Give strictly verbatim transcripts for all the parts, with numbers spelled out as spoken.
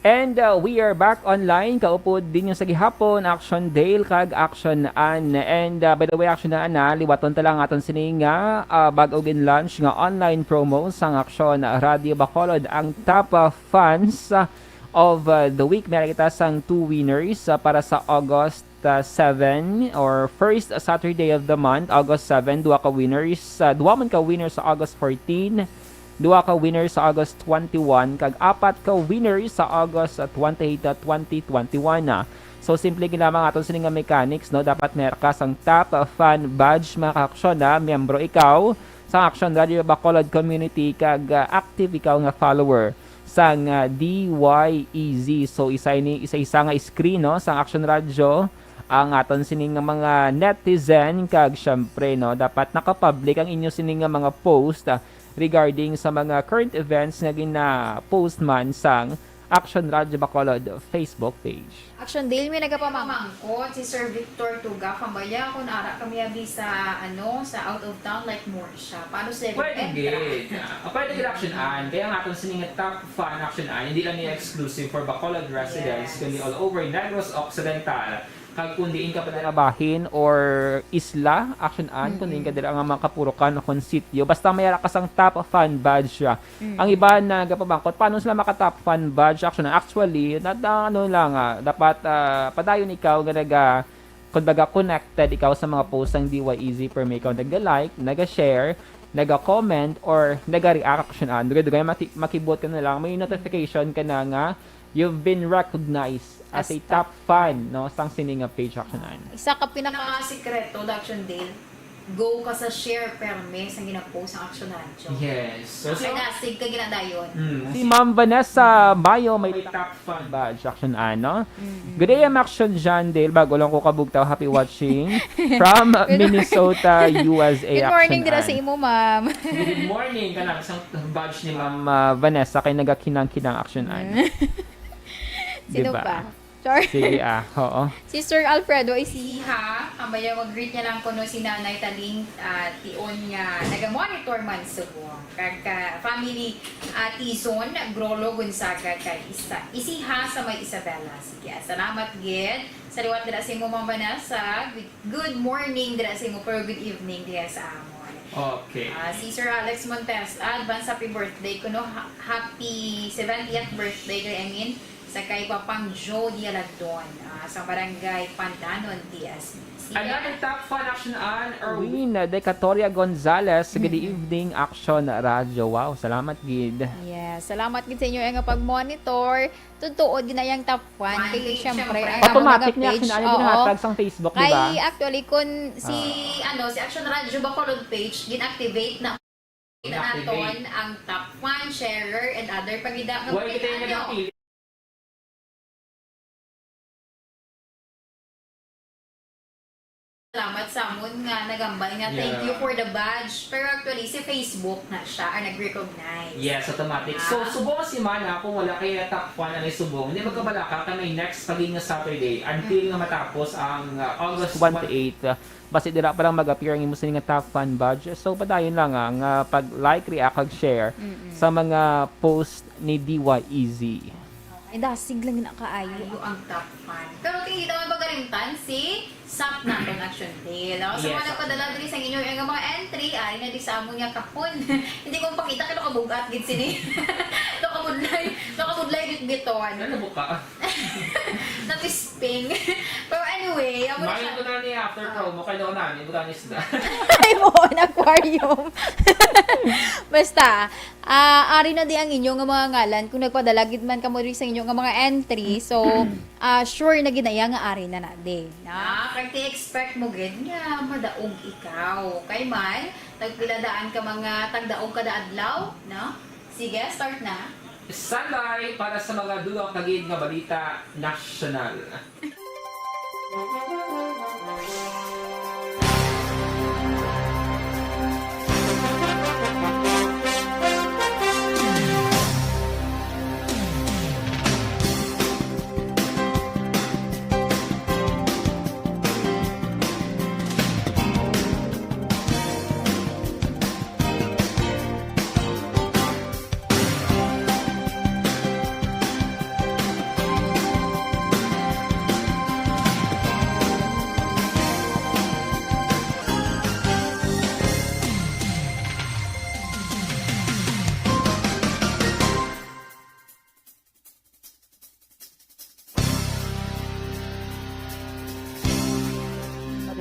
And, uh, we are back online. Kaupod din yung sa gihapon, Action Dale kag Action Ann. And, uh, by the way, Action Ann, ah, liwaton ta lang aton sini nga, uh, bag-o gin-launch nga online promo sang Action Radio Bacolod, ang top, uh, fans, uh, of, uh, the week. Meron kita sang two winners, uh, para sa August, uh, seven or first Saturday of the month, August seven, duha ka winners, uh, duha man ka winners sa August fourteen, duha ka winners sa August twenty-one, kag apat ka winners sa August, uh, twenty-eight, uh, twenty twenty-one, ah. So, simple gid lamang aton sini nga mechanics, no? Dapat meron ka sang top, uh, fan badge, mga ka-aksyon, ah. Miyembro ikaw sa Action Radio Bacolod Community, kag, uh, active ikaw nga follower sang, uh, D Y E Z. So, isa ini, isa-isa nga screen, no, sang Action Radio ang aton sini nga mga netizen, kag syempre, no, dapat nakapublic ang inyo sini nga mga post, ah, regarding sa mga current events nga gina-post man sang Action Radio Bacolod Facebook page. Action Dale, may nagapamangkot. Pamangkot si Sir Victor Tuga, Pambaya, kung ara kami abi sa, ano, sa out of town, like, Murcia. Paano sila Pwede mag-entra? Gid. Ah, pwede gid, Action Ann. Kaya nga, kung sini nga top fan, Action Ann, hindi lang niya exclusive for Bacolod residents, Yes. kundi all over Negros Occidental. Kag kung diin ka pa dira bahin or isla, Action Ann, kung diin ka Mm-mm. dira nga mga kapurukan o kung sityo, basta may ara ka sang top fan badge siya. Mm. Ang iba nagapamangkot, paano sila maka-top fan badge? Action Ann, actually, na, na, ano lang, ah, dapat, ah, padayon ikaw nga naga-, kumbaga, connected ikaw sa mga post sang D Y E Z, permi ikaw naga-like, naga-share, naga-comment, or naga-react, Action Ann. Dugay-dugay, maki-, makibot ka na lang, may notification ka na nga you've been recognized as As a top top fan, no, sang sini nga page, Action Ann. Isa ka pinakasikreto, Action Dale, go ka sa share perme sa ginapost sang Action Radio. Yes. So, Ang so, pinasig ka ginadayon. Mm. Si Ma'am Vanessa Mayo may top fan badge, Action Ann, no? Mm. Good day, I'm Action John Dale. Bago lang ko kabugtaw. Happy watching from Good Minnesota, U S A, Good morning Action dira sa Ann. imo, ma'am. Good morning ka lang sa badge ni Ma'am, uh, Vanessa kay nagakinang-kinang, Action Ann. Sino Diba? pa? Char. Sige, ah, oo. Si Sir Alfredo is Isiha, ang bayaw, mag-greet niya lang kuno si Nanay Taling, ah, Tion nga naga-monitor man subong. Kag ka family, ah, Tizon, Grolo, Gonzaga, kag isa, Isiha sa may Isabela. Sige, ah, salamat gid. Sa liwat dira sa imo, Ma'am Vanessa. Good, good morning dira sa imo, pero good evening diha sa amon. Okay. Ah, si Sir Alex Montes, advance happy birthday kuno, ha-, happy seventieth birthday kay, I mean, sa kay Papang Joe Dialadon, ah, sa Barangay Pandanon, T S B. Sige. Another top fan, Action Ann, Erwin. Erwin Decatoria Gonzalez, good Mm-mm. evening, Action Radio. Wow, salamat gid. Yes, salamat gid sa inyo nga pag-monitor. Tutuod gid na yang top fan. One Kay page, syempre, syempre. ang Automatic mga niya, page, Action Ann, oo. ginahatag sang Facebook, di ba? Kay actually, kun si, Ah. ano, si Action Radio Bacolod page, gin-activate na Gina-activate. naton ang top fan, sharer, and other pagida nga Why mga kita yung ano. nagpili? Salamat sa amon nga nagambal nga, "Thank you Yeah. for the badge." Pero actually, si Facebook na siya ang nag-recognize. Yes, automatic. Ah. So, subong si Mana, kung wala kay top fan, ano yung subong? Hindi magkabalaka, kay may next pa gid nga Saturday until Mm. nga matapos ang, uh, August One to one. eight, uh, basi dira pa lang mag-appear ang imo sini nga top fan badge. So, padayon lang, ah, nga pag-like, react, kag share Mm-mm. sa mga post ni D Y E Z. Ay, dasig lang na kaayo. Ayo ang top fan. Pero kay kita man pagarimtan si Sap naton, Action Dale. Ako sa Yes, mga Action nagpadala Dale. diri sa inyo, ang mga entry, ay na di sa amon nga kahon. Hindi ko pakita kay nakabugat gid sini. Nakabudlay, nakabudlay gid biton. Ano mo ka? Natisping. Pero anyway, amo na Main siya. ko na ni after Ah. promo, kaya ako na ni, buta ni isda. Ay mo, an aquarium. Basta, ah, ari na di ang inyo nga mga ngalan. Kung nagpadala gid man kamo diri sa inyo nga mga entry, so, ah, sure na gid na iya nga ari na na di, na? Ah, kag ti-expect mo gid nga madaog ikaw. Kay man, tagpila daan ka mga tagdaog kada adlaw, no? Sige, start na. Standby para sa mga dugang kagid nga balita nasyonal.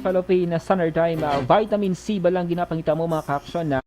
Philippine Standard Time, ah, vitamin C ba lang ginapangita mo, mga ka-aksyon, na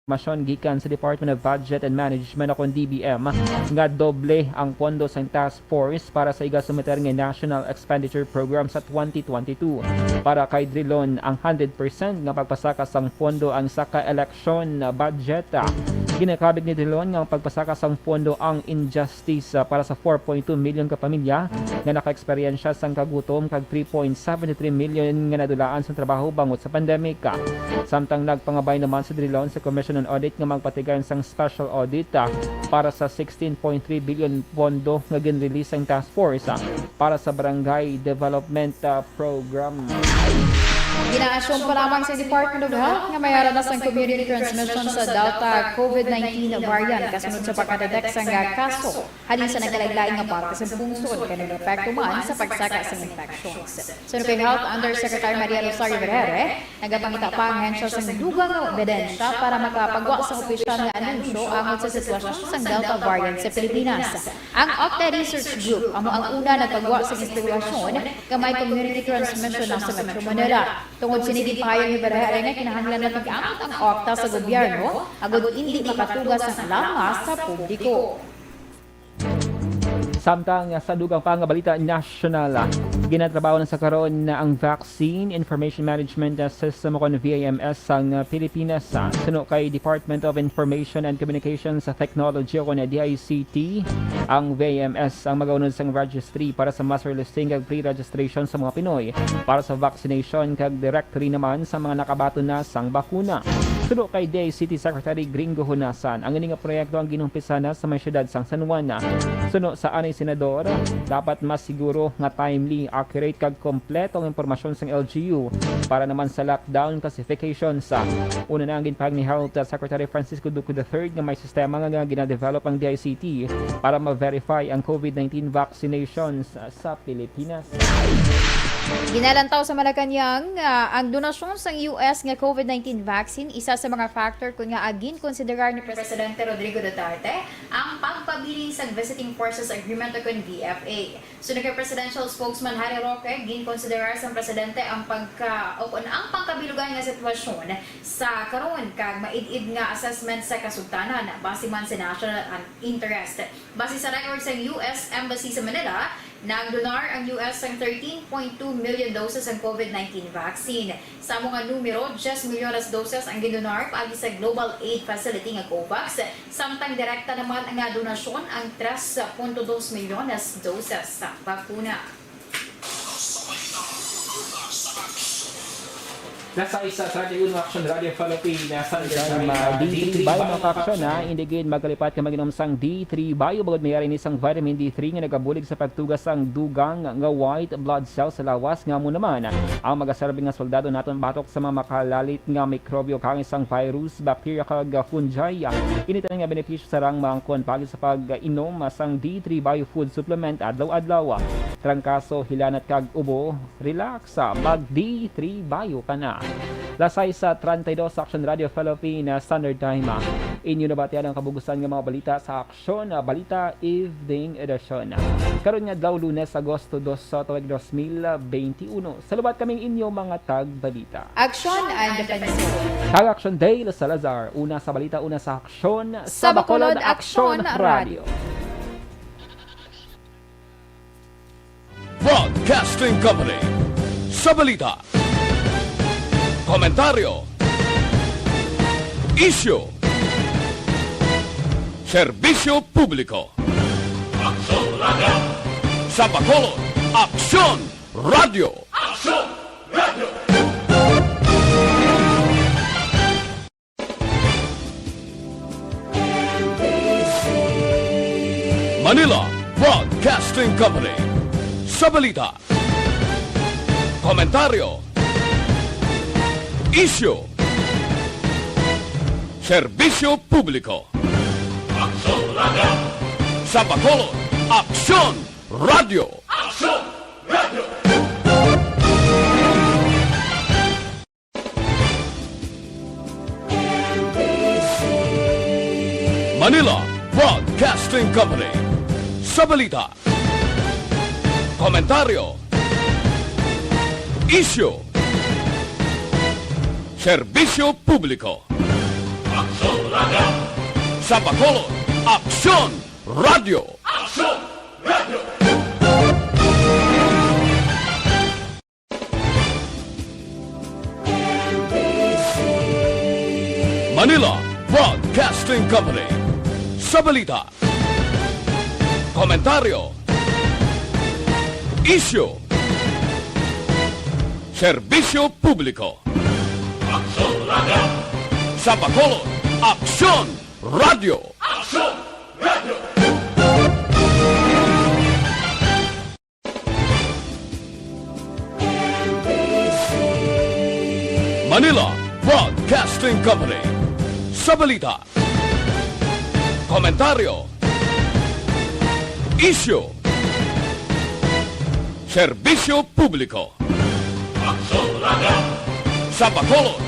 impormasyon gikan sa Department of Budget and Management, o kon D B M, nga doble ang pondo sang task force para sa igasumiter nga National Expenditure Program sa twenty twenty-two. Para kay Drilon, ang hundred percent nga pagpasaka sang pondo ang sa ka-election budget. Ginakabig ni Drilon nga ang pagpasaka sang pondo ang injustice, ah, para sa four point two million ka pamilya nga nakaeksperyensya sang kagutom kag three point seven three million nga nadulaan sang trabaho bangod sa pandemic. Samtang nagpangabay naman si Drilon sa Commission on Audit nga magpatigayon sang special audit, ah, para sa sixteen point three billion pondo nga gin-release sang task force, ah, para sa barangay development, ah, program. Ginaassume pa lamang sa Department of Health nga may ara na sang community transmission sa Delta COVID nineteen variant kasunod sa pagka-detect sang kaso halin sa nagkalain-lain nga parte sa pungsod, kay nag-epekto man sa pagsaka sang infections. Suno kay Health Undersecretary Maria Rosario Vergere, nagapangita pa ang ahensya sang dugang nga ebidensya para makapagwa sa opisyal nga anunsyo angot sa sitwasyon sang Delta variant sa Pilipinas. Ang Octa Research Group amo ang una nagpagwa sang espekulashon nga may community transmission na sa Metro Manila. Tungod sini, ginpahayag ni Vergere nga kinahanglan mapig-amot ang Octa sa gobyerno agod indi makatuga sang alarma sa publiko. Samtang sa dugang pa nga balita nasyonal, ginatrabaho na sa karon ang Vaccine Information Management System, o kon V I M S, sang Pilipinas. Suno kay Department of Information and Communications Technology, o kon D I C T, ang V I M S ang magaunod sang registry para sa master listing kag pre-registration sa mga Pinoy para sa vaccination kag directory naman sa mga nakabaton na sang bakuna. Suno kay D I C T Secretary Gringo Honasan, ang ini nga proyekto ang ginumpisahan na sa may siyudad sang San Juan. Suno sa anay senador, dapat mas siguro nga timely, accurate kag kompleto ang impormasyon sang L G U para naman sa lockdown classifications. Una na ang ginpahayag ni Health Secretary Francisco Duque the third nga may sistema nga, nga ginadevelop ang D I C T para ma-verify ang COVID nineteen vaccinations sa Pilipinas. Ginalantaw sa Malacañang, ah, ang donasyon sang U S nga COVID nineteen vaccine, isa sa mga factor kon ngaa ginkonsiderar ni Presidente Rodrigo Duterte ang pagpabilin sang Visiting Forces Agreement o kon V F A. Suno kay Presidential Spokesman Harry Roque, ginkonsiderar sang Presidente ang pagka-, o kon ang pangkabilugan nga sitwasyon sa karon kag maid-id nga assessment sa kasugtanan base man sa national an-, interest. Base sa record sang U S Embassy sa Manila, nagdonar ang U S sang thirteen point two million doses sang COVID nineteen vaccine. Sa amo nga numero, diyes milyones doses ang gindonar paagi sa global aid facility nga COVAX, samtang direkta naman nga donasyon ang tres punto dos milyones doses sa bakuna. Nasa isa sa Radyo Uno Action Radio Philippines, ang Time, ah, D three Bio, mga ka-aksyon, ha. Hindi gid magkalipat nga mag-inom sang D three Bio bangod may ara ini sang vitamin D three nga nagabulig sa pagtuga sang dugang nga white blood cells sa lawas, nga amo naman ang magaserbi nga soldado naton batok sa mga makalalit nga mikrobyo, kaangay sang virus, bacteria, kag fungi. Ini tanan nga benepisyo sarang maangkon paagi sa pag-inom sang D three Bio Food Supplement adlaw-adlaw. Trangkaso, hilanat, kag ubo, relax. Sa mag D three Bio ka na. Alas sais treinta y dos, Action Radio Philippine Standard Time. Inyo nabatian ang kabug-usan nga mga balita sa Action, ah, Balita Evening Edition. Karon nga adlaw, Lunes, Agosto dos, sa tuig dos mil benti uno. Salubat kaming inyo mga tagbalita. Action and Defensor. Kag Action Dale Salazar. Una sa balita, una sa aksyon, sa Bacolod Action Radio. Broadcasting Company. Sa balita. Komentaryo. Isyu. Serbisyo publiko. Aksyon Radio. Sa Bacolod, Aksyon Radio. Aksyon Radio. Manila Broadcasting Company. Sa balita, komentaryo, isyu, serbisyo publiko. Aksyon Radio. Sa Bacolod, Aksyon Radio. Aksyon Radio. Manila Broadcasting Company. Sa balita, komentaryo, isyu, serbisyo publiko. Aksyon Radio. Sa Bacolod, Aksyon Radio. Aksyon Radio. Manila Broadcasting Company. Sa balita, komentaryo, isyu, serbisyo publiko. Aksyon Radio. Sa Bacolod, Aksyon Radio. Aksyon Radio. Manila Broadcasting Company. Sa balita, komentaryo, isyu, serbisyo publiko. Aksyon Radio. Sa Bacolod,